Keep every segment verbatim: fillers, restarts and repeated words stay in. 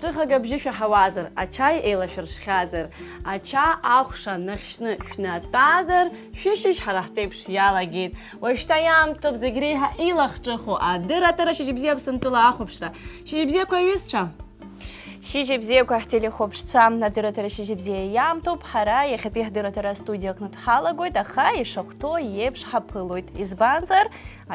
Ҿыхага бжьы шәаҳауазар, ачаи еилашәыршхьазар, ача ахәша нахьшьны шәнатәазар, шәышьыжь ҳара ҳтәеиԥш иалагеит. Уажәшьҭа иаамҭоуп зегь реиҳа илахҿыху адырраҭара Шьыжьбзиа Аԥсынтәыла ахәаԥшра. Шьыжьбзиақәа аҩызцәа! Шьыжьбзиақәа ҳтелехәаԥшцәа, адырраҭара Шьыжьбзиа иаамҭоуп. Ҳара иахьатәи ҳдырраҭара астудиа аҟны дҳалагоит, аха ишахәҭоу еиԥш ҳаԥылоит. Избанзар,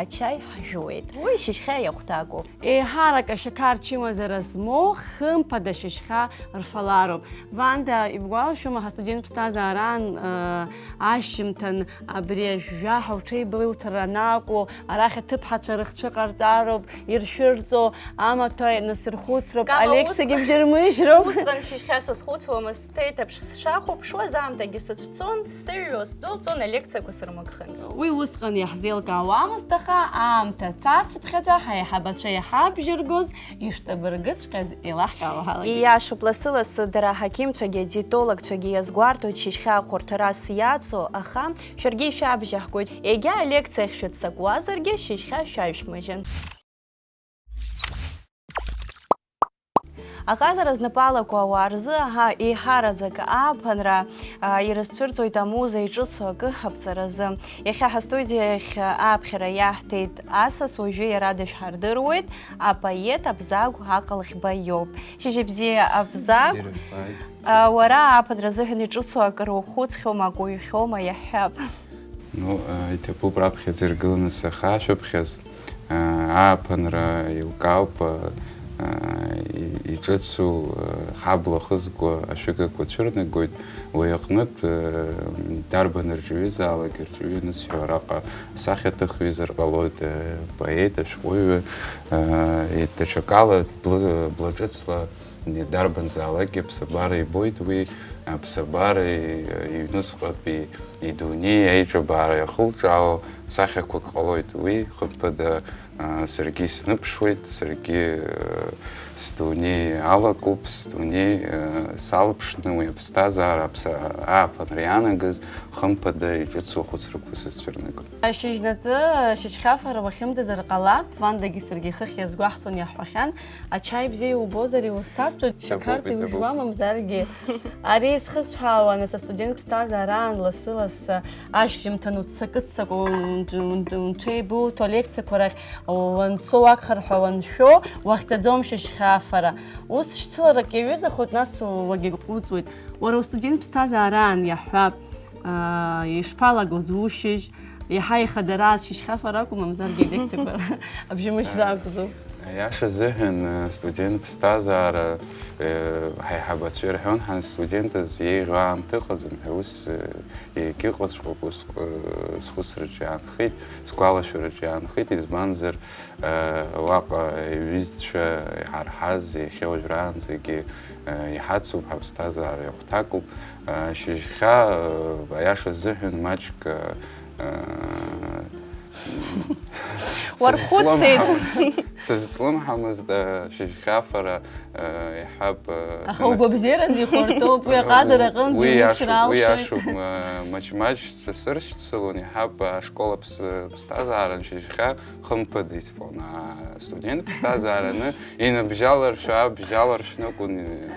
ачаи ҳжәуеит. Уи шьыжьхьа иахәҭакуп. Еиҳарак ашьақар чымазара змоу, хымԥада шьыжьхьа рфалароуп. Ванда, ибгәалашәома, ҳастудент ԥсҭазаараан, э, ашьжьымҭан абри ажәжәаҳәа уҽеибауҭар анакәу, арахь аҭыԥҳацәа рыхцәы ҟарҵароуп, иршәырҵо амаҭәа насырхәыцроуп, Кама, алекциагьы усҟан, бжьырмыжьроуп. Усҟан шьыжьхьа сазхәыцуамызт, ҭеиҭ аԥш-, сшахәаԥшуаз аамҭагьы сыцәцон, сыҩуа сдәылҵуан, алекциақәа сырмыгхын. Уи усҟан иаҳзеилкаауамызт, аха аамҭа цацыԥхьаӡа ҳаиҳабацәа иҳабжьыргоз ишҭабыргыҵәҟьаз еилаҳкаауа ҳалагеит. Ииашоуп, лассы-лассы дара аҳақьымцәагьы адиетологцәагьы иазгәарҭоит шьыжьхьа ахәарҭарас иаҵоу, аха шәаргьы ишәабжьаҳгоит. Егьа алекциахь шәыццакуазаргьы, шьыжьхьа шәаҩшәмыжьын. Аҟазара знапы алаку ауаа рзы, аҳа, еиҳараӡак ааԥынра, а, ирызцәырҵуеит амуза иҿыцу акы аԥҵаразы. Иахьа ҳастудиахь ааԥхьара иаҳҭеит асас, уажәы иара дышәҳардыруеит, апоет Абзагә Аҟалӷьба иоуп. Шьыжьбзиа, Абзагә. Бзиара, ааи. А, уара ааԥынра азыҳәан иҿыцу акыр ухәыцхьоума, акы уҩхьоума, иаҳҳәап. Ну, а, иҭабуп раԥхьаӡа иргыланы сахьашәыԥхьаз. Ааԥынра еилкаауп, и-, иҿыцу, ҳабла хызго ашәыгақәа цәырнагоит, уи аҟнытә, дарбан рҿаҩызаалак ирҿаҩы анысҳәо араҟа асахьаҭыхҩы зыр ҟалоит, поет, ашәҟәыҩҩы, даҽакала бла-, блаҿыцла Дарбанзаалакгьы аԥсабара ибоит уи, аԥсабара иҩнуҵҟатәи идунеи аиҿабаара иахылҿиаау сахьақәак ҟалоит уи, хымԥада, саргьы сныԥшуеит, саргьы сдунеи алакуп, сдунеи салԥшны уи аԥсҭазаара, аԥса-, ааԥынра иаанагаз, хымԥада иҿыцу ахәыцрақәа сызцәырнагоит. Ашьыжьнаҵы, шьыжьхьафара уахьымӡазар ҟалап, Вандагьы саргьы хыхь иазгәаҳҭон, иаҳҳәахьан, Ачаи бзиа иубозар, иузҭасҵоит, иҭабуп, шьақарда иҭабуп. Иужәуа, мамзаргьы. Ари схысҳәаауан, ас астудент ԥсҭазаараан лассы-лассы ашьжьымҭан уццакы-ццакуа, унҿ-, унҿ-, унҽеибуҭо, алекциақәа рахь уанцо, уагхар ҳәа уаншәо, уахьӡаӡом шьыжьхьафара. Ус шьцыларак иаҩызахоит, нас уагьаҟәыҵуеит. Уара устудент ԥсҭазаараан иаҳҳәап, аа, ишԥалагоз ушьыжь? Иаҳа ихадарааз шьыжьхьафара акәу, мамзаргьы алекциақәа абжьымыжьра акәзу? Аиаша азыҳәан, студент ԥсҭазаара, ҳаиҳабацәа ирҳәон, ҳан студентыз еиӷьу аамҭа ыҟаӡам ҳәа, ус, егьыҟаҵәҟьоуп, ус, схәыцраҿы иаанхеит, сгәалашәараҿы иаанхеит, избанзар, уаҟа иҩызцәа иҳарҳаз, иахьа уажәраанӡагьы, иҳацуп, ҳаԥсҭазаара иахәҭакуп. Шьыжьхьа, аиаша азыҳәан, маҷк, Уархәыцит. Сызҿлымҳамызт, сызҿлымҳамызт, шьыжьхьафара, иҳәап, Аха сынас-, угәабзиараз ихәарҭоуп, уи аҟазара аҟынтәи уи иашоуп, уи уцралшоит. Иашоуп, ма-, маҷ-маҷ сыршьцылон, иҳәап, ашкол аԥс-, ԥсҭазааран шьыжьхьа хымԥада исфон, а, студент ԥсҭазаараны иныбжьаларшә, абжьаларшәны акәын,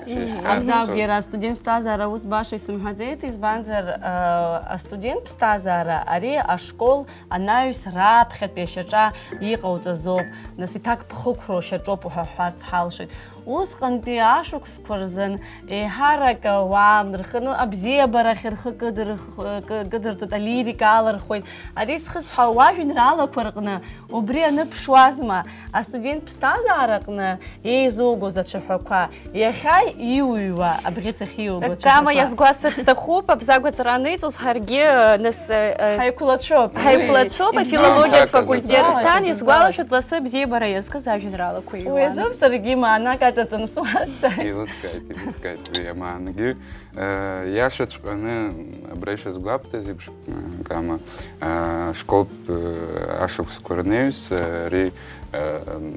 шьыжьхьа Абзагә, сцоз. Иара астудент ԥсҭазаара ус баша исымҳәаӡеит, избанзар, а, астудент ԥсҭазаара ари ашкол анаҩс раԥхьатәи ашьаҿа иҟауҵазоуп, нас иҭакԥхықәроу шьаҿоуп уҳәа-, ҳҳәарц ҳалшоит. Усҟантәи ашықәсқәа рзын еиҳарак ауаа рхы ны-, абзиабарахь рхы кыдырх-, кы-, кыдырҵоит, алирика алырхуеит. Ари зхысҳәаау уажәеинраалақәа рҟны убри аныԥшуазма? Астудент ԥсҭазаараҟны еизугоз ацәаҳәақәа, иахьа иуҩуа абӷьыц ахьиуго Кама ацәаҳәақәа. Иазгәасҭар сҭахуп, Абзагә аҵара аныҵоз ҳаргьы, нас, э, э, Ҳаиқәлацәоуп. Ҳаиқәлацәоуп, Уи афилологиатә Ҳамҭак факультет азы. Ҭан, Ҳамҭак азы. Изгәалашәоит лассы абзиабара иазкыз ажәеинраалақәа Уи иҩуан. Азоуп саргьы маанак аҵаҵаны суазҵааит. Еилыскааит, еилыскааит уи амаангьы. Э, иашаҵәҟьаны, абра ишазгәабҭаз еиԥш, э, Кама, э, школтә, э, ашықәсқәа рнаҩс, э, ари, э, м,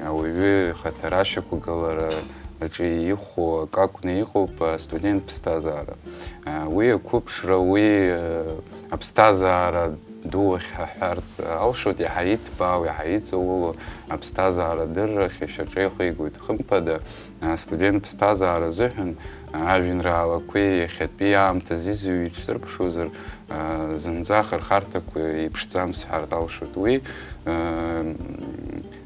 ауаҩы ихаҭара ашьақәгылара аҿы ихәо акы акәны иҟоуп астудент ԥсҭазаара. Э, уи ақәыԥшра, уи, э, аԥсҭазаара ду ахь ҳәа ҳҳәарц алшоит, иаҳа иҭбаау, иаҳа иҵаулоу аԥсҭазаара адыррахь ишьаҿеихигоит. Хымԥада, а, студент ԥсҭазаара азыҳәан, а, ажәеинраалақәеи иахьатәи аамҭазы изҩит шсырԥшуазар, а, зынӡа ахырхарҭақәа еиԥшӡам сҳәартә алшоит. Уи, а,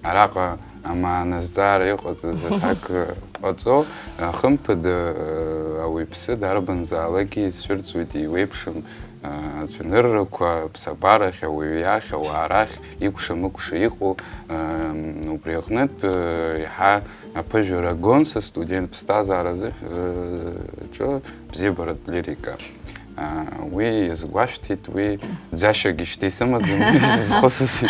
араҟа амааназҵаара иҟаҵаз аҭак ҟаҵо, а, хымԥада, а, ауаҩԥсы дарбанзаалакгьы изцәырҵуеит, иуеиԥшым, а, ацәаныррақәа, аԥсабарахь, ауаҩы иахь, ауаа рахь, икәша-мыкәша иҟоу, а, убри аҟнытә, а, иаҳа аԥыжәара гон са студент ԥсҭазаара азы, а, ҿы бзиабаратә лирика. А, уи иазгәашәҭеит, уи ӡашьагьы шьҭа исымаӡам, изызхысыз.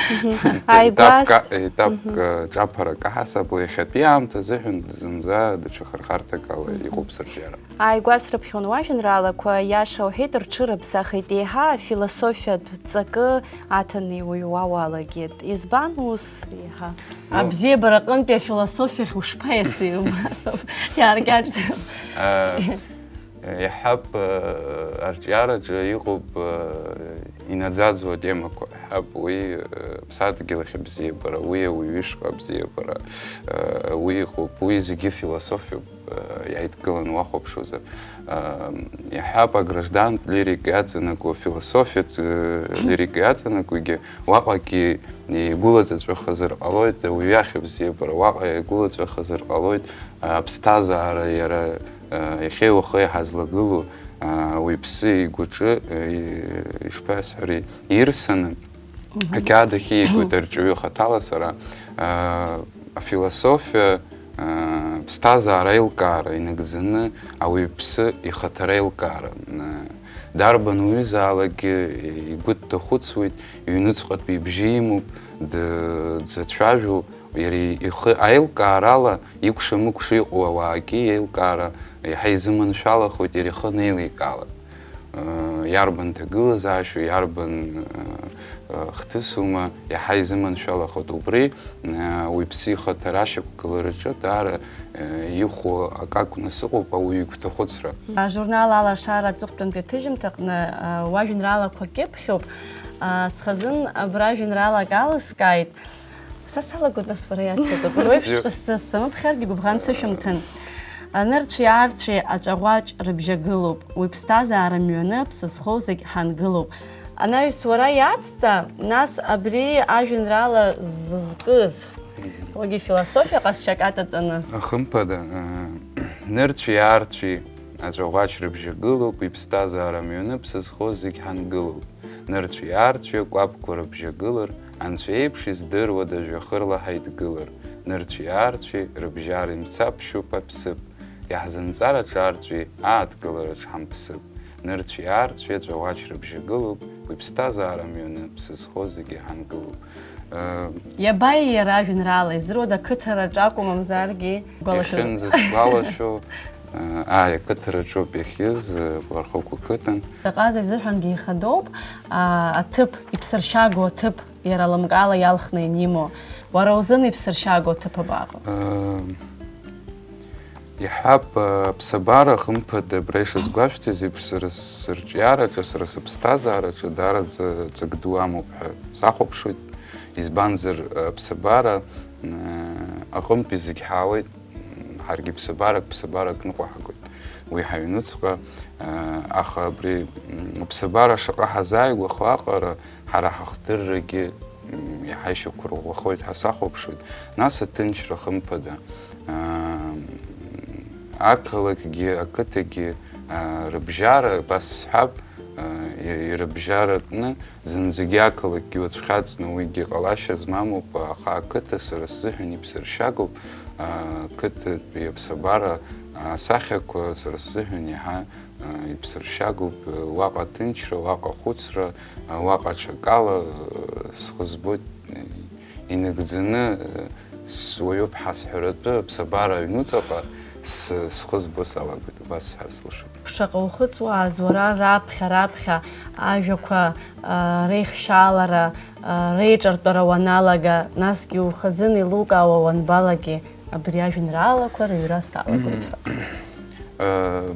Ааигәас. Етапк, етапк, Мгм. а, ҿаԥарак аҳасабала иахьатәи аамҭа азыҳәан зынӡа даҽа хырхарҭак ала Мгм. иҟоуп сырҿиара. Ааигәа срыԥхьон уажәеинраалақәа, иаша уҳәеит, рҽырыԥсахит, еиҳа афилософиатә ҵакы аҭаны иуҩуа уалагеит. Избан ус еиҳа? Ну. Абзиабара аҟынтәи афилософиахь ушԥаиаси, Басов? Иааркьаҿӡам. А, иаҳҳәап, а, арҿиараҿы иҟоуп, а, инаӡаӡоу атемақәа. Иаҳҳәап, уи, а, ԥсадгьыл ахь абзиабара, уи ауаҩы ишҟа абзиабара, а, уи иҟоуп, уи зегьы философиоуп. Иааидкыланы уахәаԥшуазар, иаҳҳәап, аграждантә лирика иаҵанакуа, афилософиатә лирика иаҵанакуагьы уаҟагьы игәылаҵәахазар ҟалоит, ауаҩы иахь абзиабара уаҟа игәылаҵәахазар ҟалоит, аԥсҭазаара иара иахьеи уахеи ҳазлагылоу ауаҩԥсы игәаҿы, ишԥасҳәари, ирсаны, Мгм. Ақьаад ахь иикуеит арҿиаҩы хаҭала сара, аа, афилософиа, аа, ԥсҭазаара аилкаара инагӡаны ауаҩԥсы ихаҭара аилкаара. Дарбан уаҩызаалакгьы игәы дҭахәыцуеит, иҩныҵҟатәи ибжьы имоуп, д-, дзацәажәо, иара ихы аилкаарала икәша-мыкәша иҟоу ауаагьы иеилкаара иаҳа изыманшәалахоит, иара ихы анеиликаалак. Иарбан ҭагылазаашьоу, иарбан хҭысума, иаҳа изыманшәалахоит. Убри уаҩԥсы ихаҭара ашьақәгылараҿы даара ихәо акы акәны сыҟоуп, ауаҩы игәҭахәыцра. Ажурнал Алашара аҵыхәтәантәи аҭыжьымҭаҟны уажәеинраалақәак ирԥхьоуп. Схазын абра жәеинраалак алыскааит. Са салагоит, нас, уара иацугап. Уеиԥшҵәҟьа сзы самыԥхьаргьы гәыбӷан сышәымҭан. Нырцәи аарцәи аҵәаӷәаҿ рыбжьагылоуп. Уи ԥсҭазаара мҩаны ԥсы зхоу зегь ҳангылоуп. Анаҩс уара иацҵа, нас абри ажәеинраала зызкыз. Уигьы философиа ҟазшьак аҵаҵаны. Ахымԥада, нырцәи аарцәи аҵәаӷәаҿ рыбжьагылоуп, уи ԥсҭазаара мҩаны ԥсы зхоу зегь ҳангылоуп. Нырцәи аарцәи акәаԥқәа рыбжьагылар, анцәа еиԥш издыруада жәҩахырла ҳаидгылар? Нырцәи аарцәи рыбжьара имцаԥшьуп аԥсыԥ, иаҳзынҵар аҿарҵәи ааҭгылараҿ ҳамԥсып. Нырцәи аарцәи аҵәаӷәач рыбжьагылоуп, уи ԥсҭазаара мҩаны ԥсы зхоу зегьы ҳангылоуп. Э, Иабаи иара ажәеинраала, издыруада, ақыҭараҿ акәу, мамзаргьы? Гәалашәоз- Иахьынӡасгәалашәо, Ааи, ақыҭараҿоуп иахьиз, Кәархықә ақыҭан. Заҟа изыҳәангьы ихадоуп, аа, аҭыԥ, иԥсыршьагоу аҭыԥ иара лымкаала иалхны ианимоу. Уара узын иԥсыршьагоу аҭыԥ абаҟоу? Э, иаҳҳәап, аԥсабара, хымԥада, абра ишазгәашәҭаз еиԥш, сара сырҿиараҿы, сара сыԥсҭазаараҿы даараӡа ҵак ду амоуп ҳәа сахәаԥшуеит. Избанзар, аԥсабара, э, аҟынтәи зегь ҳаауеит. Ҳаргьы ԥсабарак, ԥсабарак ныҟәаҳгоит уи ҳаҩнуҵҟа, аха абри, м, аԥсабара шаҟа ҳазааигәахо аҟара ҳара ҳахдыррагьы, м, иаҳа ишьақәырӷәӷәахоит ҳәа сахәаԥшуеит, нас аҭынчра хымԥада, а, ақалақьгьы, ақыҭагьы, а, рыбжьара, абас сҳәап, а, и-, ирыбжьаратәны, Зынӡагьы ақалақьгьы уацәхьаҵны уигьы ҟалашьа змамоуп, аха ақыҭа сара сзыҳәан иԥсыршьагоуп, ақыҭатәи аԥсабара асахьақәа сара сзыҳәан иаҳа иԥсыршьагоуп, уаҟа ҭынчра, уаҟа хәыцра, уаҟа ҽакала схы збоит, инагӡаны суаҩуп ҳәа сҳәаратәы аԥсабара аҩнуҵаҟа с-, схы збо салагоит, убас сҳәар сылшоит. Шаҟа ухыҵуааз уара раԥхьа-раԥхьа ажәақәа, а, реихшьаалара, а, реиҿартәара уаналага, насгьы ухазын еилукаауа уанбалагеи абри ажәеинраалақәа рыҩра салагоит ҳәа? Мгм. Э,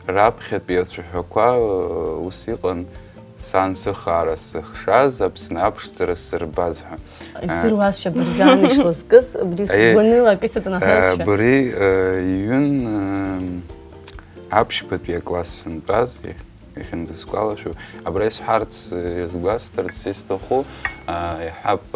раԥхьатәи ацәаҳәақәа, э, ус иҟан, Сан сыхаара сзыхшаз, Аԥсны аԥшӡара сзырбаз ҳәа. Издыруазшәа абыржәы амш лызкыз, убри Аиеи. Сгәаныла акы исыҵанакуазшәа. Абри иҩын аԥшьбатәи акласс сынтәаз, иахьынӡасгәалашәо. Абра исҳәарц, иазгәасҭарц исҭаху, иаҳҳәап,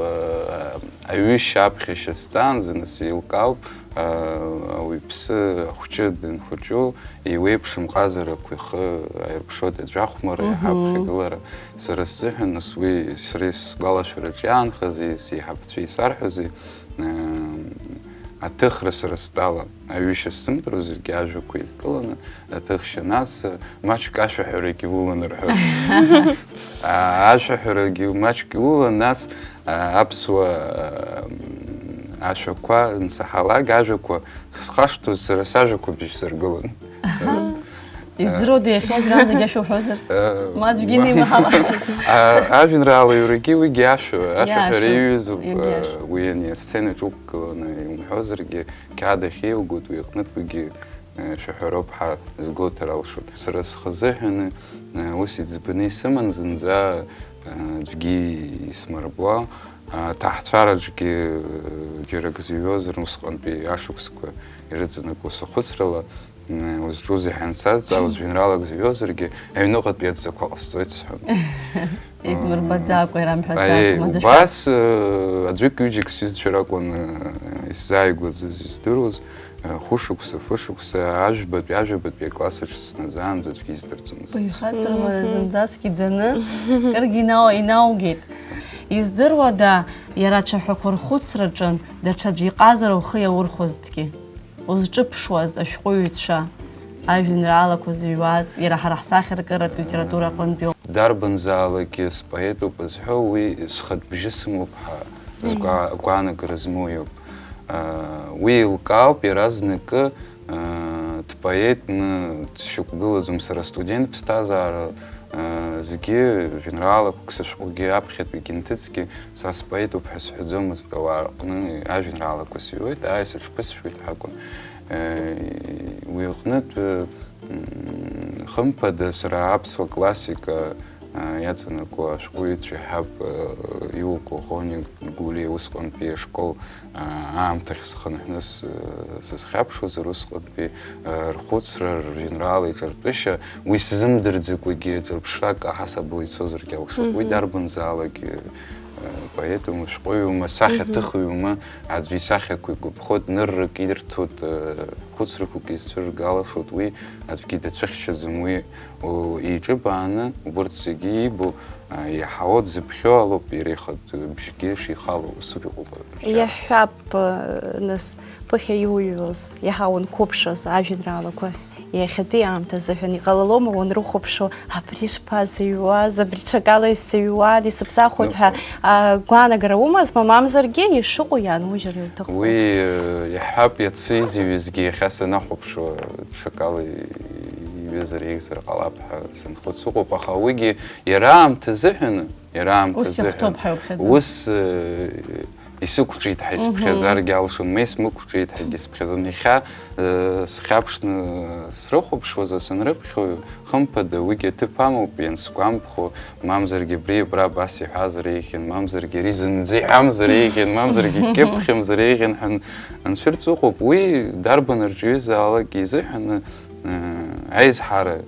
аҩышьа аԥхьашьа сҵаанӡа нас еилкаауп, ауаҩԥсы ахәҷы данхәыҷу, еиуеиԥшым ҟазарақәа ихы аирԥшуеит, аӡәахәмара, иҳаԥхьагылара. Сара сзыҳәан, нас уи сара сгәалашәараҿы иаанхази, сеиҳабацәеи исарҳәози, аҭыхра сара стәала, аҩышьа сзымдыруазаргьы, ажәақәа еидкыланы, аҭыхшьа, нас, маҷк ашәаҳәарагьы улан рҳәоит. Ашәаҳәарагьы маҷк иулан, нас, аԥсуа ашәақәа ансаҳалак, ажәақәа схашҭуаз сара сажәақәа бжьсыргылан. Издыруада, иахьа уажәраанӡагьы ашәа уҳәозар? Ма аӡәгьы инимаҳалааит. Ажәеинраала аиурагьы уигьы ашәа, ашәаҳәара иаҩызоуп, уи ани асценаҿ уқәгыланы иумҳәозаргьы, қьаад ахь еилгоит, уи аҟнытә уигьы шәаҳәароуп ҳәа згәоуҭар алшоит. Сара схазыҳәаны ус иӡбаны исыман, зынӡа аӡәгьы исмырбо, аҭаацәараҿгьы џьара акы зыҩуазар, усҟантәи ашықәсқәа ирыҵанакуа сахәыцрала, узҿузеи ҳәа ансазҵаа, жәеинраалак зыҩуазаргьы, аҩныҟатәи адҵақәа ҟасҵоит сҳәон. Ибмырбаӡакәа, ирамҳәаӡакәа, маӡашәа. Убас аӡәык-ҩыџьак сҩызцәа ракәын исзааигәаӡаз, издыруаз, хәышықәса, фышықәса, ажәбатәи, ажәабатәи аклассаҿ снаӡаанӡа аӡәгьы издырӡомызт. Баҩхатәра зынӡаск иӡаны, кыргьы инау-, инаугеит. Издыруада, иара ацәаҳәақәа рхәыцраҿы даҽаӡә иҟазара ухы иаурхәозҭгьы? Узҿыԥшуаз ашәҟәыҩҩцәа, ажәеинраалақәа зыҩуаз, иара ҳара ҳсахьаркыратә литература аҟынтәи. Дарбанзаалакгьы споетуп зҳәо, уи схатә бжьы сымоуп ҳәа згәа-, гәаанагара змоу иоуп. Уи еилкаауп иаразнакы, дпоетны дшьақәгылаӡом, сара студент ԥсҭазаара, зегьы жәеинраалақәак сышәҟәгьы аԥхьатәигьы нҭыҵгьы, са споетуп ҳәа сҳәаӡомызт ауаа рҟны, ажәеинраалақәа сыҩуеит, ааи, сыҽԥысшәоит ҳәа акәын. Уи аҟнытә, хымԥада, сара аԥсуа классика иаҵанакуа ашәҟәыҩҩцәа иҳәап, иуку Ӷони Гәлиа усҟантәи ашкол аамҭахь схынҳәны сызхьаԥшуазар, усҟантәи рхәыцра, ржәеинраала иҿартәышьа, уи сзымдырӡакәагьы ҿырԥшрак аҳасабала ицозаргьы алшоит. Уи дарбанзаалакгьы поетума, шәҟәыҩҩума, сахьаҭыхҩума, аӡәы исахьақәа игәаԥхоит, ныррак ирҭоит, хәыцрақәак изцәырырго алшоит, уи аӡәгьы дацәыхьчаӡам, уи иҿыбааны убырҭ зегьы иибо, иаҳауа дзыԥхьо алоуп, иара ихатә бжьгьы шихало, усуп иҟоуп. Иаҳҳәап, нас, ԥыхьа иуҩуаз, иаҳа унқәыԥшыз ажәеинраалақәа иахьатәи аамҭа азыҳәан иҟалалома уанрыхәаԥшуа, абри шԥазыҩуаз, абри ҽакала исзыҩуан, исыԥсахуеит ҳәа агәаанагара умазма, мамзаргьы ишыҟоу ианужьыр иуҭаху? Уи, иаҳҳәап, иацы изыҩызгьы иахьа санахәаԥшуа, ҽакала иҩызар, еиӷьзар ҟалап ҳәа санхәыц ыҟоуп, аха уигьы иара аамҭа азыҳәаны, иара аамҭа азыҳәан. Ус иахәҭоуп ҳәа иуԥхьаӡо. Ус, исықәҿиеит ҳәа исыԥхьаӡаргьы алшон, ма исмықәҿиеит ҳәагьы сыԥхьаӡон. Иахьа, схьаԥшны срыхәаԥшуазар, санрыԥхьо, хымԥада, уигьы аҭыԥ амоуп, иансгәамԥхо, мамзаргьы абри абра абас иҳәазар еиӷьын, мамзаргьы ари зынӡа иҳәамзар еиӷьын, мамзаргьы кьыԥхьымзар еиӷьын ҳәа анцәырҵ ыҟоуп. Уи дарбан арҿиаҩызаалак изыҳәаны, аизҳара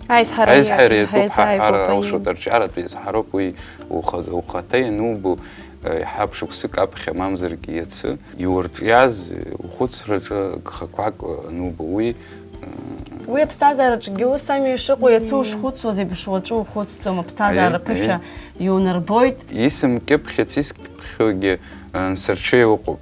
Аизҳара иатәуп ҳәа иҳәар алшоит, арҿиаратә еизҳароуп уи, ухаҭа ианубо, иаҳҳәап, шықәсык аԥхьа мамзаргьы иацы, иурҿиаз ухәыцраҿы гхақәак анубо уи. Уи аԥсҭазаараҿгьы ус ами ишыҟоу, иацы ушхәыцуаз еиԥш уаҵәы ухәыцӡом, аԥсҭазаара ԥышәа иунарбоит. Исымкьыԥхьыц, искьыԥхьугьы нсырҽеи ыҟоуп.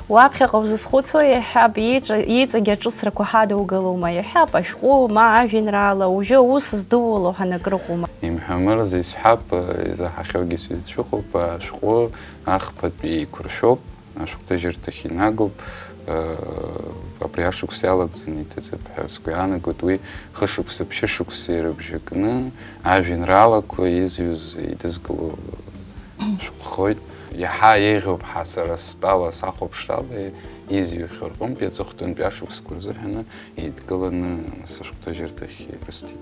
Уаԥхьаҟа узызхәыцуа, иаҳҳәап, иҵегь аҿыцрақәа ҳадугалома, иаҳҳәап, ашәҟәы, ма ажәеинраала, уажәы аус здууало ҳәа акрыҟоума? Имҳәамырза исҳәап, изаҳахьоугьы сҩызцәа ыҟоуп, ашәҟәы ахԥатәи еиқәыршәоуп, ашәҟәҭыжьырҭахь инагоуп, абри ашықәс иалагӡаны иҭыҵып ҳәа сгәы иаанагоит, уи хышықәса, ԥшьышықәса ирыбжьакны ажәеинраалақәа изҩыз еидызкыло шәҟәхоит. Иаҳа еиӷьуп ҳәа сара стәала, сахәаԥшрала, изҩхьоу рҟынтәи аҵыхәтәантәи ашықәсқәа рзыҳәаны еидкыланы сышәҟәҭыжьырҭахь ирысҭеит.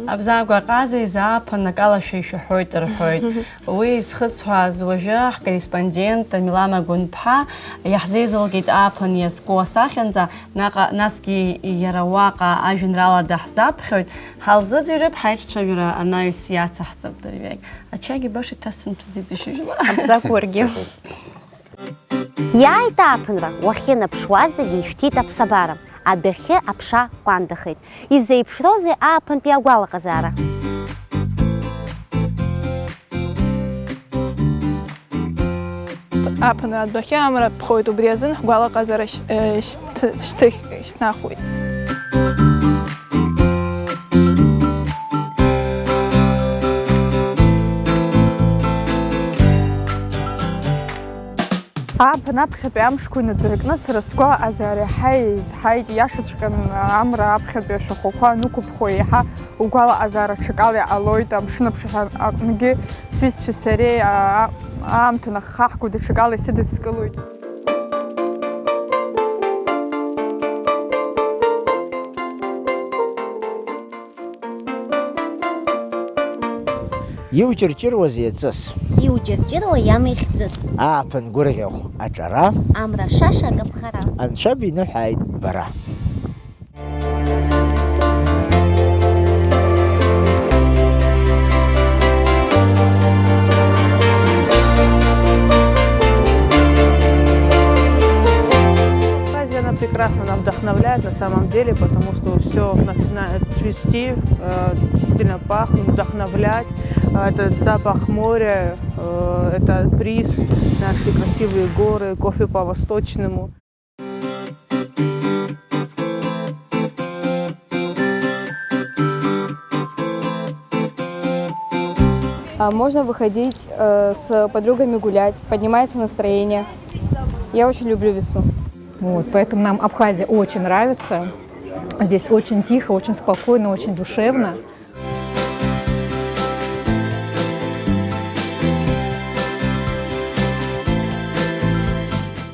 Абзагә аҟаза изы ааԥын акалашәа ишәаҳәоит рҳәоит. Уи изхысҳәааз уажәы ҳкорреспондент Милана Гәынԥҳа иаҳзеизылгеит ааԥын иазку асахьанӡа, наҟ-, насгьы иара уаҟа ажәеинраала даҳзаԥхьоит. Ҳалзыӡырҩып, ҳаиҿцәажәара анаҩс иацаҳҵап дырҩегь. Ачаигьы баша иҭасымҭәаӡеит ишыжәла. Абзагә уаргьы. Иааит ааԥынра, уахьынаԥшуа зегьы ишәҭит аԥсабара. Адәахьы аԥша ҟәандахеит. Изеиԥшроузеи ааԥынтәи агәалаҟазаара? Ааԥынра адәахьы амра ԥхоит, убри азын ҳгәалаҟазаара шь-, э, шьҭ-, шьҭых-, шьҭнахуеит. Ааԥын аԥхьатәи амшқәа инадыркны сара сгәалаҟазаара иаҳа еизҳаит, иашаҵәҟьаны амра аԥхьатәи ашәахәақәа анықәыԥхо еиҳа угәалаҟазаара аҽакала иҟалоит, амшын аԥшаҳәа аҟынгьы сҩызцәеи сареи, аа, аамҭа наххаҳго даҽакала исыдыскылоит. Иуҷырҷыруаз иаҵыс. Иуҷырҷыруа иамеи хьӡыс. Ааԥын гәырӷьахә аҿара. Амра шаша акаԥхара. Анцәа биныҳәааит бара. Фантазия, она прекрасна, она вдохновляет на самом деле, потому что все начинает цвести, э, действительно пахнуть, вдохновлять. Э, этот запах моря, э, это бриз, наши красивые горы, кофе по-восточному. А можно выходить, э, с подругами гулять, поднимается настроение. Я очень люблю весну. Вот, поэтому нам Абхазия очень нравится. Здесь очень тихо, очень спокойно, очень душевно.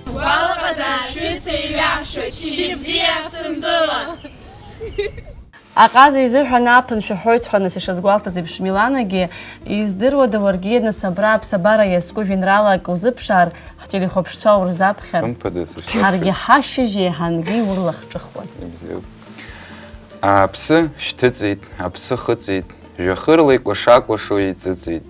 Угәалаҟазаара шәыцеиҩашоит, шьыжьбзиа Аԥсынтәыла! Аҟаза изыҳәан ааԥын шәаҳәоит ҳәа, нас, ишазгәалҭаз еиԥш, Миланагьы, издыруада уаргьы, нас, абра аԥсабара иазку жәеинраалак узыԥшаар, ҳтелехәаԥшцәа урзаԥхьар? Хымԥада, сышьҭоуп. Ҳаргьы ҳашьыжь еиҳангьы иурлахҿыхуан. Ибзиоуп. Ааԥсы шьҭыҵит, аԥсы хыҵит, жәахырла икәаша-кәашо еиҵыҵит.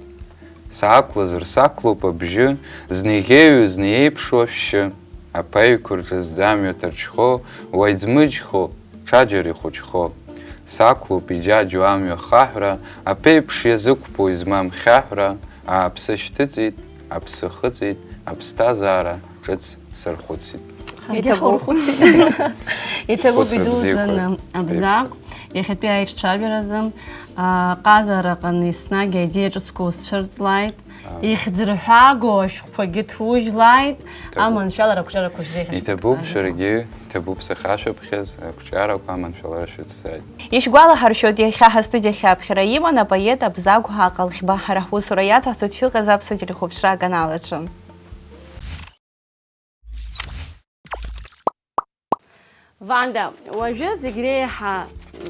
Саақәлазар сақәлоуп абжьы, зны иӷьеҩу, зны иеиԥшу ашәшьы. Аԥеиқәа рҿы зӡамҩа ҭарчхо, уа иӡмыџьхо, ҽаџьара ихәыҷхо. Сақәлоуп иџьаџьо амҩа хаҳәра, аԥеиԥш иазықәԥо измам хьаҳәра, ааԥсы шьҭыҵит, аԥсы хыҵит, аԥсҭазаара ҿыц сархәыцит. Ҳаргьы иҭабуп. Ҳаурхәыцит. Иҭабуп, хәыцра идуӡӡаны бзиақәа, Абзагә. Еиԥш. Иахьатәи аиҿцәажәаразы, а, ҟазара аҟны еснагь аидеиа ҿыцқәа узцәырҵлааит. Аа. Ихьӡырҳәагоу ашәҟәқәагьы ҭужьлааит. Иҭабуп. Аманшәалара ақәҿиарақәа шәзеиӷьасшьап. Иҭабуп, шәаргьы, иҭабуп сахьашәаԥхьаз, ақәҿиарақәа аманшәалара шәыцзааит. Ишәгәалаҳаршәоит, иахьа ҳастудиахь аԥхьара иман апоет Абзагә Аҟалӷьба. Ҳара ҳусура иаҵаҳҵоит шәыҟаз Аԥсуа телехәаԥшра аканал аҿы. Ванда, уажәы зегь реиҳа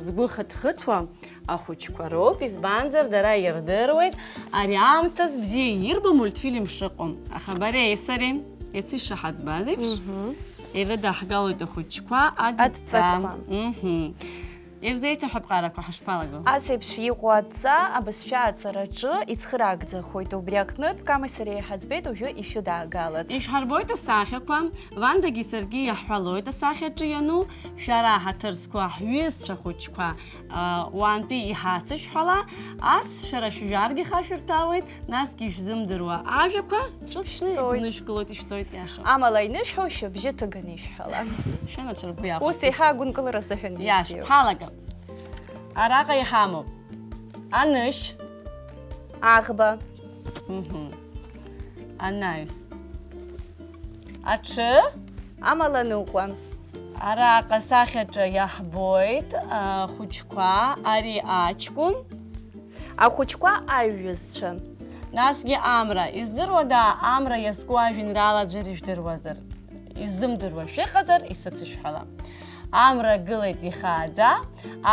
згәы хыҭхыҭуа ахәыҷқәа роуп, избанзар, дара ирдыруеит ари аамҭаз бзиа ирбо мультфильм шыҟоу. Аха бареи сареи иацы ишаҳаӡбаз еиԥш, мгм, ирыдаҳгалоит ахәыҷқәа адҵа. Адҵақәа. Мгм. Ирзеиҭаҳәа аԥҟарақәа ҳашԥалаго? Ас еиԥш иҟоу адҵа абызшәа аҵараҿы ицхыраагӡахоит, убри аҟнытә Камеи сареи иҳаӡбеит уажәы ишәыдаагалац. Ишәҳарбоит асахьақәа, Вандагьы саргьы иаҳҳәалоит асахьаҿы иану, шәара ҳаҭыр зқәу ҳҩызцәа хәыҷқәа, а, уаантәи иҳацышәҳәала, ас шәара шәжәаргьы хашәырҭәаауеит, насгьы ишәзымдыруа ажәақәа ҿыцны шәцоит, игәнышәкылоит, ишәцоит, иаша. Амала инышәҳәо шәыбжьы ҭыганы ишәҳәала. Шәанацәа ргәы иахәоит. Ус еиҳа агәынкылара азыҳәан иаша, бзиоуп. Ҳалагап. Араҟа иҳамоуп анышь. Аӷба. Мгм. Анаҩс. Аҽы. Амаланыҟәа. Араҟа асахьаҿы иаҳбоит, а, ахәыҷқәа, ари аҷкәын. Ахәыҷқәа аҩызцәа. Насгьы амра. Издыруада, амра иазку ажәеинраала аӡәыр ижәдыруазар? Иззымдыруа шәыҟазар, исыцышәҳәала. Амра гылеит ихааӡа,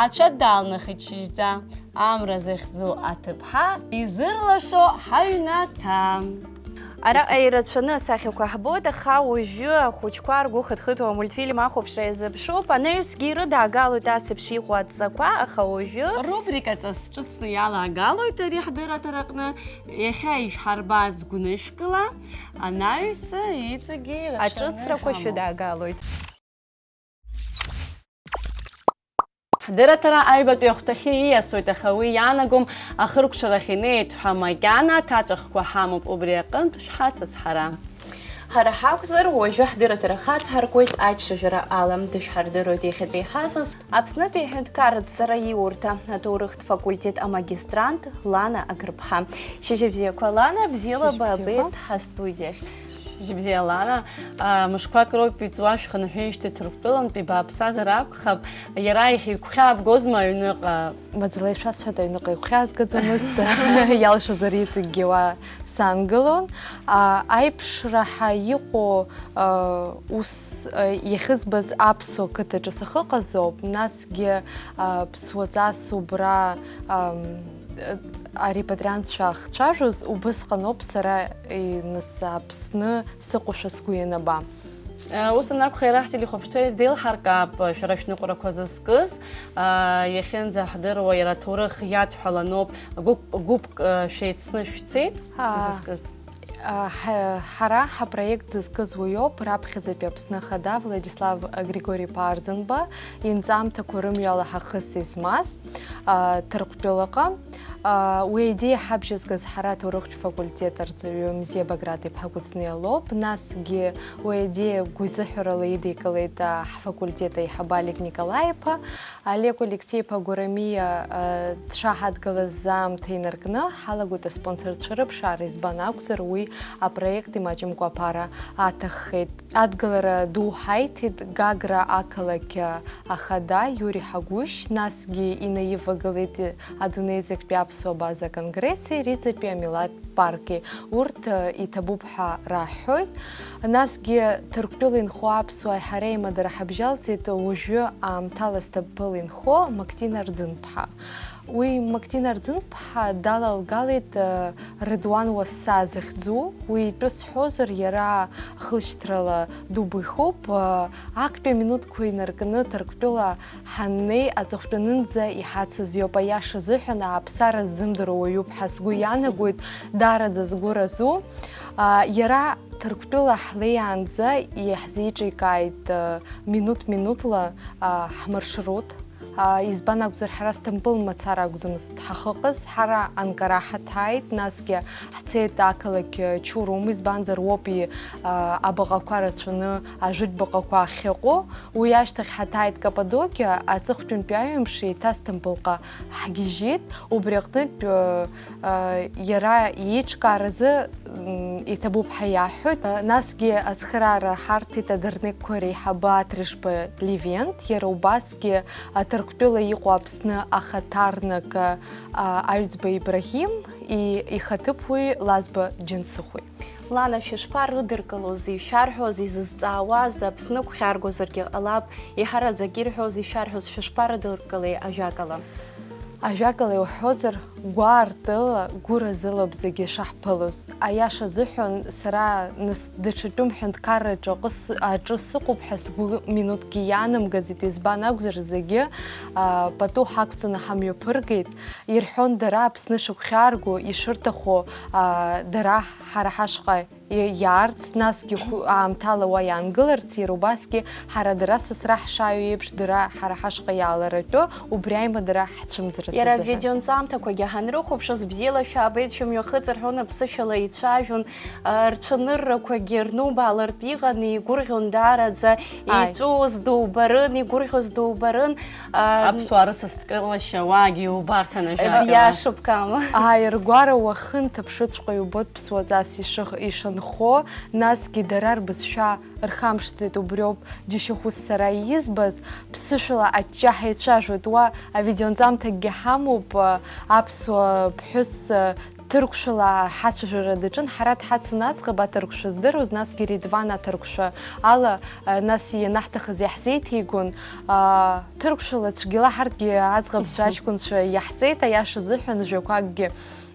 ацәа далнахит шьыжьӡа. Амра захьӡу аҭыԥҳа, изырлашо ҳаҩнаҭа. Араҟа ирацәаны асахьақәа ҳбоит, аха уажәы ахәыҷқәа ргәы хыҭхыҭуа амультфильм ахәаԥшра иазыԥшуп. Анаҩсгьы ирыдаагалоит ас еиԥш иҟоу адҵақәа, аха уажәы рубрика ҵас ҿыцны иалагалоит ари ҳдырраҭара аҟны. Иахьа ишәҳарбаз гәнышәкыла, анаҩс иҵегьы ирацәаны аҿыцрақәа ҳамоуп. Шәыдаагалоит. Ҳдырраҭара аҩбатәи ахәҭахьы ииасуеит, аха уи иаанагом ахыркәшарахь инеит ҳәа макьана аҭаҵәахқәа ҳамоуп, убри аҟынтә шәҳацызҳара. Ҳара ҳакәзар, уажәы ҳдырраҭара хацҳаркуеит аччаԥара ала. Дышәҳардыруеит иахьатәи ҳасас, Аԥснытәи аҳәынҭқарратә ҵараиурҭа аҭоурыхтә факультет амагистрант Лана Агрыԥҳа. Шьыжьбзиақәа, Лана, бзиала Шьыжьбзиақәа. Баабеит ҳастудиахь. Шьыжьбзиа, Лана, а, мышқәак роуп иҵуа шәхынҳәижьҭеи Ҭырқәтәылантәи бааԥсазар акәхап, иара иахьигәхьаабгозма аҩныҟа? Маӡала ишәасҳәоит, аҩныҟа игәхьаазгаӡомызт, иалшозар иҵегьгьы уа сангылон. А, аиԥшра ҳәа иҟоу, а, ус, а, иахьызбаз аԥсуа қыҭаҿы сахыҟазоуп, насгьы, а, ԥсуаҵас убра, ам, арепатриантцәа ахцәажәоз, убысҟаноуп сара, и, нас, Аԥсны сыҟоушәа сгәы ианаба. Ус анакәха, иара ҳтелехәаԥшцәа деилҳаркаап, шәара шәныҟәарақәа зызкыз, иахьынӡаҳдыруа, иара аҭоурых иадҳәаланоуп, гәык-, гәыԥк шәеицны шәцеит, Аа. Зызкыз. Ҳа-, ҳара ҳапроект зызкыз уиоуп, раԥхьаӡатәи Аԥсны Ахада Владислав Григори-иԥа Арӡынба инҵамҭақәа рымҩала ҳахыс измаз, Ҭырқәтәылаҟа. Уи аидеиа ҳабжьазгаз ҳара аҭоурыхтә факультет арҵаҩы Мзиа Баграт-иԥҳа Кәыҵниа лоуп. Насгьы уи аидеиа гәазыҳәарала идикылеит, а, ҳфакультет аиҳабы Олег Николаи-иԥа. Олег Алексеи-иԥа Гәарамиа, а, дшаҳадгылаз аамҭа инаркны, ҳалагоит аспонсорцәа рыԥшаара, избан акәзар, уи апроект имаҷымкәа аԥара аҭаххеит. Адгылара ду ҳаиҭеит Гагра ақалақь ахада Иури Ҳагәышь, насгьы инаивагылеит Адунеи зегьтәи аԥсуа база конгресси Риҵатәи амилаҭтә парки. Урҭ, э, иҭабуп ҳәа раҳҳәоит. Насгьы Ҭырқәтәыла инхо аԥсуаа ҳара еимадара ҳабжьалҵеит уажәы аамҭала Сҭампыл инхо Мактина Арӡынԥҳа. Уи Мактина Арӡынԥҳа далалгалеит, э, Рыдуан Уасса захьӡу. Уи итәы сҳәозар, иара хылшьҭрала дубихуп. Э, актәи аминуҭқәа инаркны Ҭырқәтәыла ҳаннеи, аҵыхәтәанынӡа иҳацыз иоуп. Аиаша азыҳәан, ааԥсара ззымдыруа уаҩуп ҳәа сгәы иаанагоит, даараӡа згәы разу. А, иара Ҭырқәтәыла ҳлеиаанӡа иаҳзеиҿикааит, а, минуҭ-минуҭла, а, ҳмаршрут. А, избан акәзар, ҳара Сҭампыл мацара акәӡамызт ҳахыҟаз, ҳара Анкара ҳаҭааит, насгьы ҳцеит ақалақь Чурум, избанзар, уоуп и-, а, абаҟақәа рацәаны, ажәытә баҟақәа ахьыҟоу. Уи ашьҭахь ҳаҭааит Каппадокиа, аҵыхәтәантәи аҩымш еиҭа Сҭампылҟа ҳгьежьит, убри аҟнытә, э, э, иара иеиҿкааразы, м, иҭабуп ҳәа иаҳҳәоит. Насгьы ацхыраара ҳарҭеит адырнықьқәа реиҳабы Аҭрышба Левент, иара убасгьы Ҭырқәтәыла иҟоу Аԥсны ахаҭарнак, а, Аҩӡба Ибраҳим, и-, ихаҭыԥуаҩ Лазба Џьансыхәи. Лана, шәышԥарыдыркылози, ишәарҳәози зызҵаауаз, Аԥсны гәхьаргозаргьы ҟалап, иҳараӡак ирҳәози шәарҳәоз, шәышԥарыдыркылеи ажәакала? Ажәакала иуҳәозар, гәаартыла, гәыразылоуп зегьы шаҳԥылоз. Аиаша азыҳәан, сара нас даҽа тәым ҳәынҭқарраҿы аҟы сы-, аҿы сыҟоуп ҳәа сгәы минуҭкгьы иаанамгаӡеит, избан акәзар, зегьы, а, пату ҳақәҵаны ҳамҩаԥыргеит. Ирҳәон дара Аԥсны шыгәхьаарго, ишырҭаху, а, дара ҳара ҳашҟа и-, иаарц, насгьы хә-, аамҭала уа иаангыларц, иара убасгьы ҳара дара сасра ҳшааиуа еиԥш, дара ҳара ҳашҟа иааларатәы, убри аимадара ҳцәымӡра Иара сазыҳәан. Авидеонҵамҭақәагьы ҳанрыхәаԥшыз, бзиала шәаабеит, шәымҩахыҵ рҳәон, аԥсышәала еицәажәон, а, рцәаныррақәагьы рнубаалартә иҟан, игәырӷьон даараӡа, Ааи. Еиҵәуоз дубарын, игәырӷьоз дубарын, а, Аԥсуаа рысасдкылашьа уаагьы иубарҭан ажәакала. Биашоуп, Кама. Ааи, ргәара уахынҭаԥшыҵәҟьа иубоит ԥсуаҵас ишых-, ишынхо, насгьы дара рбызшәа рхамԥшӡеит, убриоуп џьашьахәыс сара избаз, ԥсышәала аҷҷаҳәа еицәажәоит, уа авидеонҵамҭакгьы ҳамоуп, аԥсуа ԥҳәыс, ҭырқәшәала ҳацәажәара даҿын, ҳара дҳацын аӡӷаб аҭырқәшәа здыруаз, насгьы Редван аҭырқәшәа ала, а, нас ианаҳҭахыз иаҳзеиҭеигон. А, ҭырқәшәала цәгьала ҳарҭгьы аӡӷабцәа аҷкәынцәа иаҳҵеит, аиаша азыҳәан, жәақәакгьы.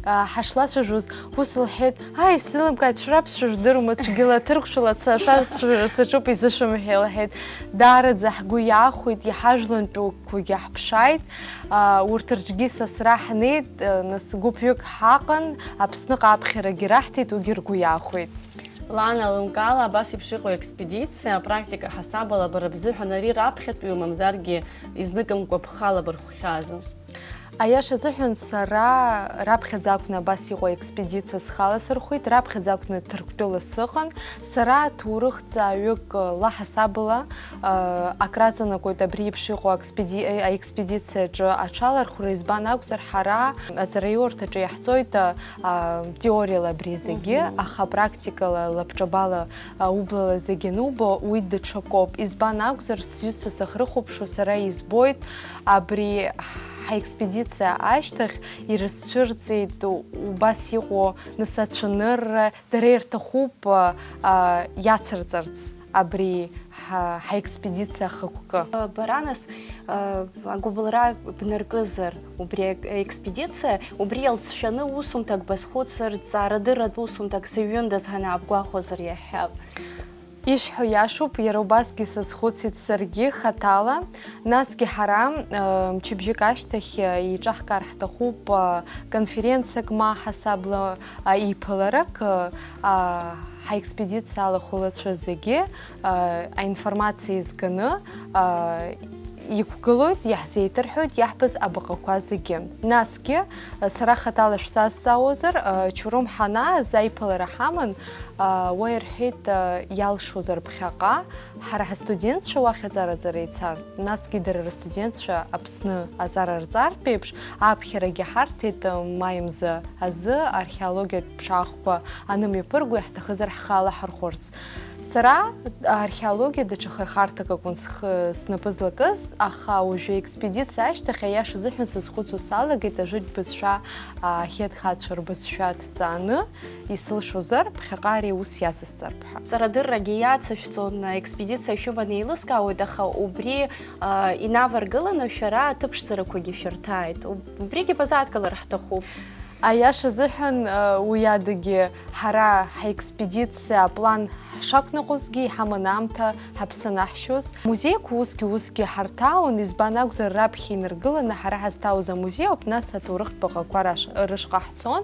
А, ҳашлацәажәоз, ус лҳәеит, ааи, исзеилымкааит, шәара аԥсшәа жәдырума, цәгьала ҭырқәшәала са-, шәарҭ саҿуп, изышәымҳәеи, лҳәеит. Даараӡа ҳгәы иахәеит, иҳажәлантәуқәагьы ҳԥшааит. А, урҭ рҿгьы сасра ҳнеит, а, нас гәыԥҩык ҳаҟан, Аԥсныҟа аԥхьарагьы раҳҭеит, уигьы ргәы иахәеит. Лана лымкаала абас еиԥш иҟоу експедициа, апрактика ҳасабала бара бзыҳәан ари раԥхьатәиу, мамзаргьы изныкымкәа бхала бырхәхьазу? Аиаша азыҳәан, сара раԥхьаӡа акәны абас иҟоу аекспедициа схала сырхәит, раԥхьаӡа акәны Ҭырқәтәыла сыҟан, сара ҭоурыхҭҵааҩык лаҳасабала, а, акраҵанакуеит абри еиԥш иҟоу акспеди-, аекспедициаҿы аҽалархәра, избан акәзар, ҳара аҵараиурҭаҿы иаҳҵоит, а, а, теориала абри зегьы, Мгм. аха практикала лабҿабала, а, ублала зегьы анубо, уи даҽакоуп. Избан акәзар, сҩызцәа сахьрыхәаԥшуа сара избоит, абри ҳаекспедициа ашьҭахь ирызцәырҵит убас иҟоу, нас, ацәанырра, дара ирҭахуп, а, а, иацырҵарц абри ҳа-, ҳаекспедициа ахықәкы. Бара, нас, а, агәыбылра бнаркызар убри аекспедициа, убри иалҵшәаны усумҭак базхәыцыр, ҵаарадырратә усумҭак сыҩындаз ҳанаабгәахәозар иаҳҳәап. Ишәҳәо иашоуп, иара убасгьы сазхәыцит саргьы хаҭала. Насгьы ҳара, э, мчыбжьык ашьҭахь, э, еиҿаҳкаар ҳҭахуп, э, конференциак ма ҳасабла, э, еиԥыларак, э, а, ҳаекспедициа алахәылацәа зегьы, э, аинформациа изганы, э, иқәгылоит, иаҳзеиҭарҳәоит иаҳбаз абаҟақәа зегьы. Насгьы, э, сара хаҭала шәсазҵаауазар, э, Чурум ҳанааз аиԥылара ҳаман, э, уа ирҳәеит, э, иалшозар ԥхьаҟа, ҳара ҳастудентцәа уахь аҵараҵара ицар, насгьы дара рыстудентцәа Аԥсны аҵара рҵартә еиԥш, аԥхьарагьы ҳарҭеит, э, маи мзы азы археологиатә ԥшаахқәа анымҩаԥырго, иаҳҭахызар ҳхала ҳархәырц. Сара археологиа даҽа хырхарҭак акәын схы, снапы злакыз, аха уажәы аекспедициа ашьҭахь, аиаша азыҳәан, сазхәыцуа салагеит ажәытә бызшәа, а, ахьедхацәа рбызшәа ҭҵааны исылшозар, ԥхьаҟа ари аус иацысҵартә ҳәа. Ҵарадыррагьы иацышәҵон, аекспедициа шәыманы еилыскаауеит, аха убри, а, инаваргыланы шәара аҭыԥшӡарақәагьы шәырҭааит. Уб-, убригьы базааҭгылар ҳҭахуп. Аиаша азыҳәан, уи адагьы ҳара ҳаекспедициа аплан ҳшақәныҟәозгьы иҳаман аамҭа ҳаԥсанаҳшьоз. Музеиқәа усгьы-усгьы ҳарҭаауан, избан акәзар, раԥхьа инаргыланы ҳара ҳазҭаауаз амузеи ауп, нас аҭоурыхтә баҟақәа раш-, рышҟа ҳцон,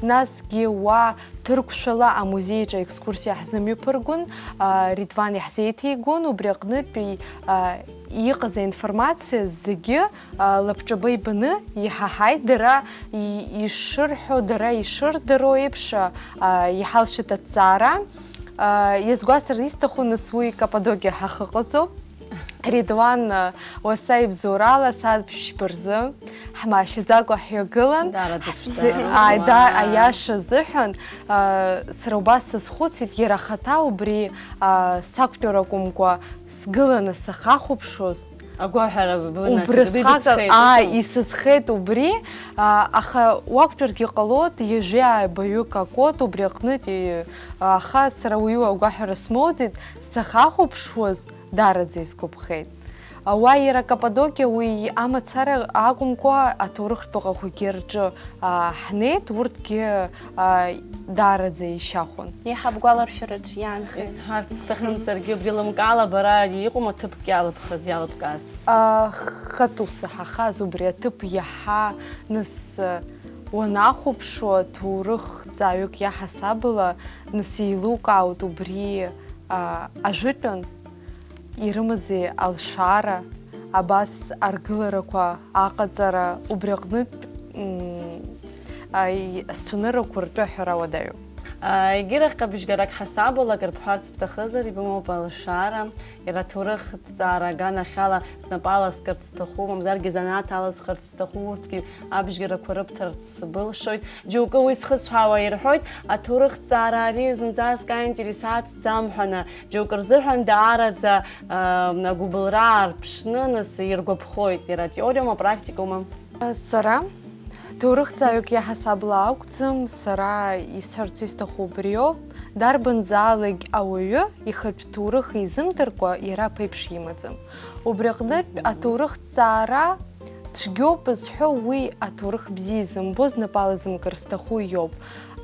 насгьы уа ҭырқәшәала амузеиҿы аекскурсиа ҳзымҩаԥыргон, а, Редван иаҳзеиҭеигон, убри аҟнытәи, а, иҟаз аинформациа зегьы, а, лабҿаба ибаны иҳаҳаит, дара и-, ишырҳәо, дара ишырдыруа еиԥш, а, а, иҳалшеит аҭҵаара. А, иазгәасҭар исҭаху, нас, уи Каппадокиа ҳахьыҟазоуп. Редуан, а, уаса ибзоурала сааҭ ԥшьба рзы ҳмаашьаӡакәа ҳҩагылан. Даараӡа ԥшӡароуп. Ҳзы-, ааи, да, уаа, аиаша азыҳәан, а, сара убас сазхәыцит, иара ахаҭа убри, а, сақәтәара акәымкәа, сгыланы сахьахәаԥшуаз, агәаҳәара бынаҭеит, убри убри схаҟа, дысхеит, аа, ус. Исызхеит убри, а, аха уақәтәаргьы ҟалоит, ҩажәи ааба ҩык акоуп, убри аҟнытә, и-, аха сара уаҩы агәаҳәара смоуӡеит, сахьахәаԥшуаз, даараӡа исгәаԥхеит. А, уа иара Каппадокиа уи амацара акәымкәа, аҭоурыхтә баҟақәагьы рҿы, а, ҳнеит, урҭгьы, а, даараӡа ишьахәын. Еиҳа бгәаларшәараҿ иаанхеит. Исҳәарц сҭахын саргьы, убри лымкаала бара иҟоума ҭыԥк иалыбхыз, иалыбкааз? А, хатәы саҳахаз убри аҭыԥ иаҳа, нас, уанахәаԥшуа, ҭоурых ҵааҩык иаҳасабала, нас, еилукаауеит убри, а, ажәытәан ирымази алшара, абас аргыларақәа аҟаҵара, убри аҟнытә, м, аи-, асценарақәа ртәы аҳәара уадаҩуп. А, егьирахь, абжьгарак ҳасабала акыр бҳәарц бҭахызар, ибымоуп алшара, иара аҭоурых ҭҵаара аганахьала снапы аласкырц сҭахуп, мамзаргьы занааҭ аласхырц сҭахуп, урҭгьы абжьгарақәа рыбҭарц сбылшоит. Џьоукы уи зхысҳәаауа ирҳәоит, аҭоурых ҭҵаара ари зынӡаск аинтерес ацӡам ҳәа, џьоукы рзыҳәан даараӡа, а, агәыбылра аарԥшны, нас, иргәаԥхоит, иара атеориоума, апрактикоума? Сара Ҭоурыхҭҵааҩык иаҳасабала акәӡам, сара исҳәарц исҭаху убриоуп, дарбанзаалакь ауаҩы ихатә ҭоурых изымдыркәа иара аԥеиԥш имаӡам. Убри аҟнытә аҭоурыхҭҵаара цәгьоуп зҳәо уи аҭоурых бзиа изымбо знапала зымкыр зҭаху иоуп.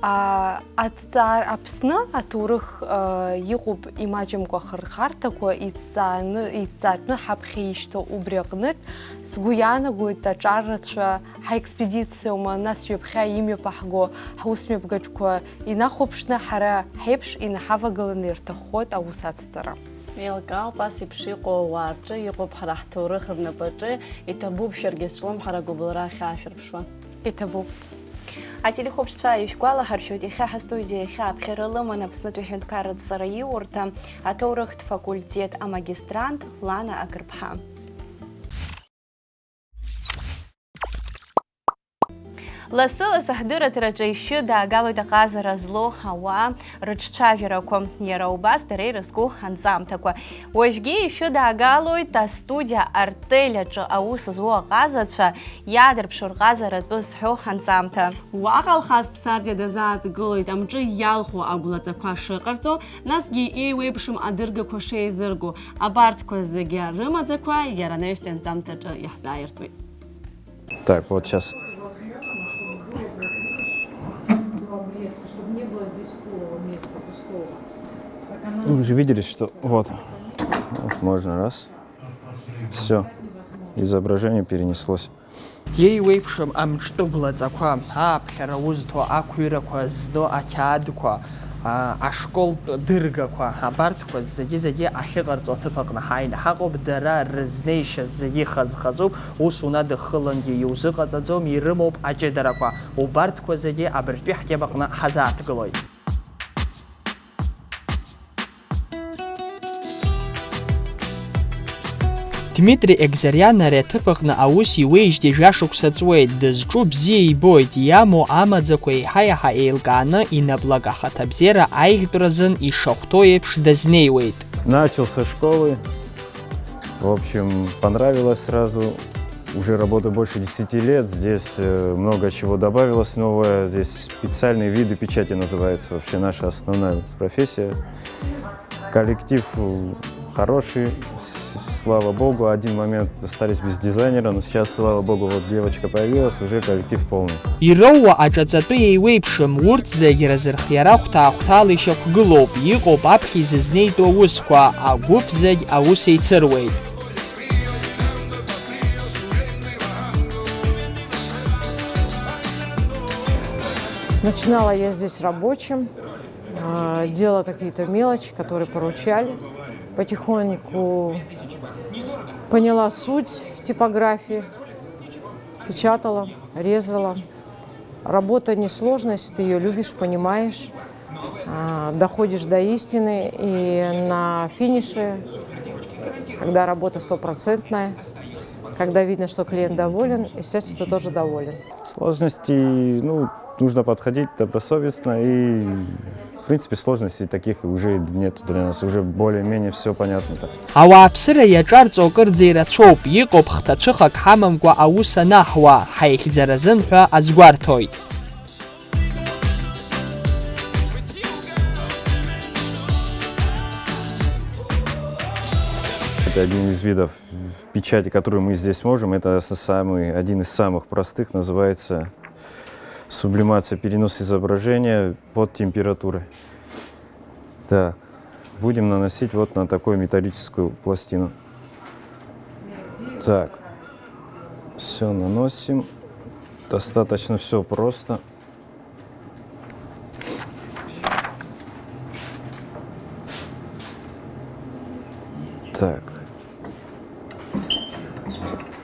А, аҭҵаара Аԥсны аҭоурых, а, иҟоуп имаҷымкәа ахырхарҭақәа иҭҵааны, иҭҵаатәны ҳаԥхьа ишьҭоу, убри аҟнытә сгәы иаанагоит аҿар рацәа ҳаекспедициоума, нас ҩаԥхьа имҩаԥаҳго ҳусмҩаԥгатәқәа инахәаԥшны ҳара ҳеиԥш инаҳавагаланы ирҭаххоит аус ацҵара. Еилкаауп, ас еиԥш иҟоу ауаа рҿы иҟоуп ҳара ҳҭоурых рнапаҿы, иҭабуп шәаргьы зҿлымҳара агәыбылра ахьаашәырԥшуа. Иҭабуп. Ателехәаԥшцәа, ишәгәалаҳаршәоит, иахьа ҳастудиа иахьа аԥхьара лыман Аԥснытәи аҳәынҭқарратә ҵараиурҭа аҭоурыхтә факультет амагистрант Лана Акрыԥҳа. Лассы-лассы ҳдырраҭараҿы ишәыдаагалоит аҟазара злоу ауаа рыҿцәажәарақәа, иара убас дара ирызку анҵамҭақәа. Уажәгьы ишәыдаагалоит астудиа Артель аҿы аус зуа аҟазацәа иаадырԥшуа рҟазаратәы зҳәо анҵамҭа. Уаҟа Алхас Ԥсардиа дазааҭгылоит амҿы иалху агәлаҵақәа шыҟарҵо, насгьы еиуеиԥшым адыргақәа шеизырго. Абарҭқәа зегьы рымаӡақәа иара анаҩстәи анҵамҭаҿы иаҳзааиртуеит. Так, вот щас. Вы же видели, что вот. Вот можно раз. Все. Изображение перенеслось. Еиуеиԥшым амҿтәы гәлаҵақәа, ааԥхьара узҭо, ақәыҩрақәа зду ақьаадқәа, аа, ашколтә дыргақәа, абарҭқәа зегьы-зегьы ахьыҟарҵо аҭыԥ аҟны ҳааины ҳаҟоуп, дара рызнеишьа зегьы хаз-хазуп, ус унадыххылангьы иузыҟаҵаӡом, ирымоуп аҷыдарақәа, убарҭқәа зегьы абыржәтәи ҳтема аҟны ҳазааҭгылоит. Дмитри Екзариан ари аҭыԥ аҟны аус иуеижьҭеи жәашықәса ҵуеит, дызҿу бзиа ибоит, иамоу амаӡақәа еиҳа-еиҳа еилкааны, инаплак ахаҭабзиара аиӷьтәразын ишахәҭоу еиԥш дазнеиуеит. Начал со школы. В общем, понравилось сразу. Уже работаю больше десяти лет. Здесь, э, много чего добавилось новое. Здесь специальные виды печати называются. Вообще наша основная профессия. Коллектив, э, хороший. С-, слава богу, один момент остались без дизайнера, но сейчас, слава богу, вот девочка появилась, уже коллектив полный. Ироуа аҿаҵатәы еиуеиԥшым, урҭ зегь рзы рхиара хәҭаа-хәҭаала ишьақәгылоуп, иҟоуп аԥхьа изызнеитәу аусқәа, агәыԥ зегь аус еицыруеит. Начинала я здесь рабочим, а, делала какие-то мелочи, которые поручали. Потихоньку поняла суть типографии, печатала, резала. Работа несложная, если ты её любишь, понимаешь, а, доходишь до истины, и на финише, когда работа стопроцентная, когда видно, что клиент доволен, естественно, ты тоже доволен. Сложности, ну, нужно подходить добросовестно и, в принципе, сложностей таких уже нету для нас, уже более-менее всё понятно так. Ауааԥсыра иаҿарҵо акырӡа ирацәоуп, иҟоуп хҭацәыхак ҳамамкәа аус анаҳуа, ҳаихьӡаразын ҳәа азгәарҭоит. Это один из видов в печати, который мы здесь можем. Это с-, самый, один из самых простых, называется сублимация, перенос изображения под температурой. Так, будем наносить вот на такую металлическую пластину. Так, всё наносим. Достаточно всё просто. Так.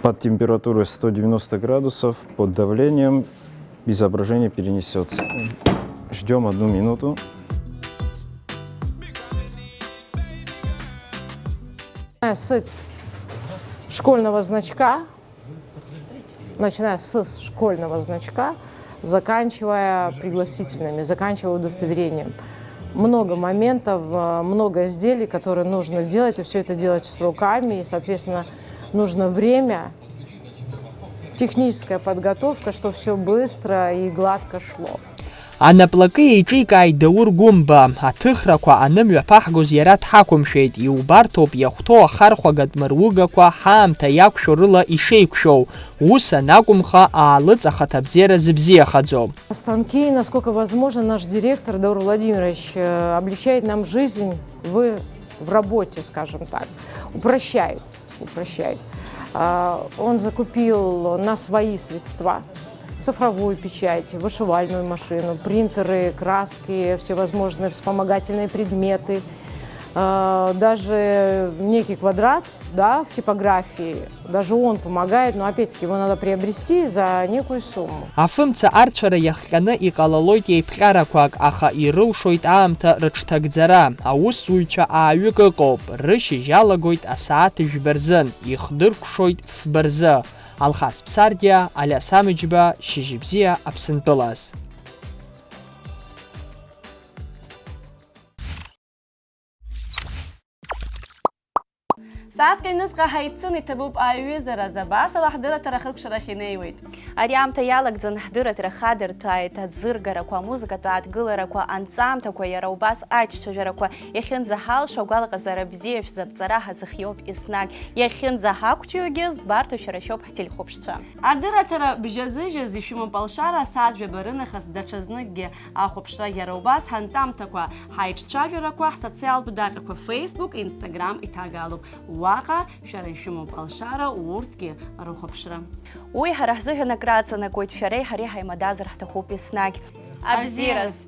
Под температурой сто девяносто градусов, под давлением изображение перенесётся. Ждём одну минуту. С школьного значка, начиная с школьного значка, заканчивая пригласительными, заканчивая удостоверением. Много моментов, э, много изделий, которые нужно делать, и всё это делать с руками, и, соответственно, нужно время, Техническая подготовка, чтобы все быстро и гладко шло. Анаплакы еиҿикааит Даур Гәымба, аҭыхрақәа анымҩаԥаҳгоз иара дҳақәымшәеит, иубарҭоуп иахәҭоу ахархәагатә мыругақәа ҳаамҭа иақәшәо рыла ишеиқәшәоу, ус анакәымха, аалыҵ ахаҭабзиара зыбзиахаӡо. Станки, насколько возможно, наш директор Даур Владимирович э, облегчает нам жизнь в, в работе, скажем так, упрощает, упрощает. А, Он закупил на свои средства цифровую печать, вышивальную машину, принтеры, краски, всевозможные вспомогательные предметы. А, Даже некий квадрат, да, в типографии, даже он помогает, но опять-таки его надо приобрести за некую сумму. Афымца арцәара иахҟьаны иҟалалоит еиԥҟьарақәак, аха ирылшоит аамҭа рыҽҭагӡара. Аусзуҩцәа ааҩык ыҟоуп, рышьыжь алагоит асааҭ жәба рзын, ихдыркәшоит фба рзы. Алхас Ԥсардиа, Алиас Амыџьба, Шьыжьбзиа Аԥсынтәылаз. Сааҭк аҩныҵҟа ҳаицын, иҭабуп аиҩызараз, абасала ҳдырраҭара ахыркәшарахь инеиуеит. Ари аамҭа иалагӡан ҳдырраҭара хадырҭәааит, аӡыргарақәа, амузыкатә ааҭгыларақәа, анҵамҭақәа, иара убас аиҿцәажәарақәа, иахьынӡаҳалшо агәалаҟазаара бзиа шәзаԥҵара ҳазыхиоуп еснагь. Иахьынӡаҳақәҿиогьы збарҭоу шәара шәоуп ҳтелехәаԥшцәа. Адырраҭара бжьазыжьыз ишәымоуп алшара, асааҭ жәаба рынахыс даҽазныкгьы ахәаԥшра, иара убас ҳанҵамҭақәа, ҳаиҿцәажәарақәа ҳсоциалтә даҟьақәа Facebook, Instagram иҭагалоуп. Уаҟа шәара ишәымоуп алшара урҭгьы рыхәаԥшра. Уи ҳара ҳзыҳәан акраҵанакуеит, шәареи ҳареи ҳаимадазар ҳҭахуп еснагь. Абзиараз!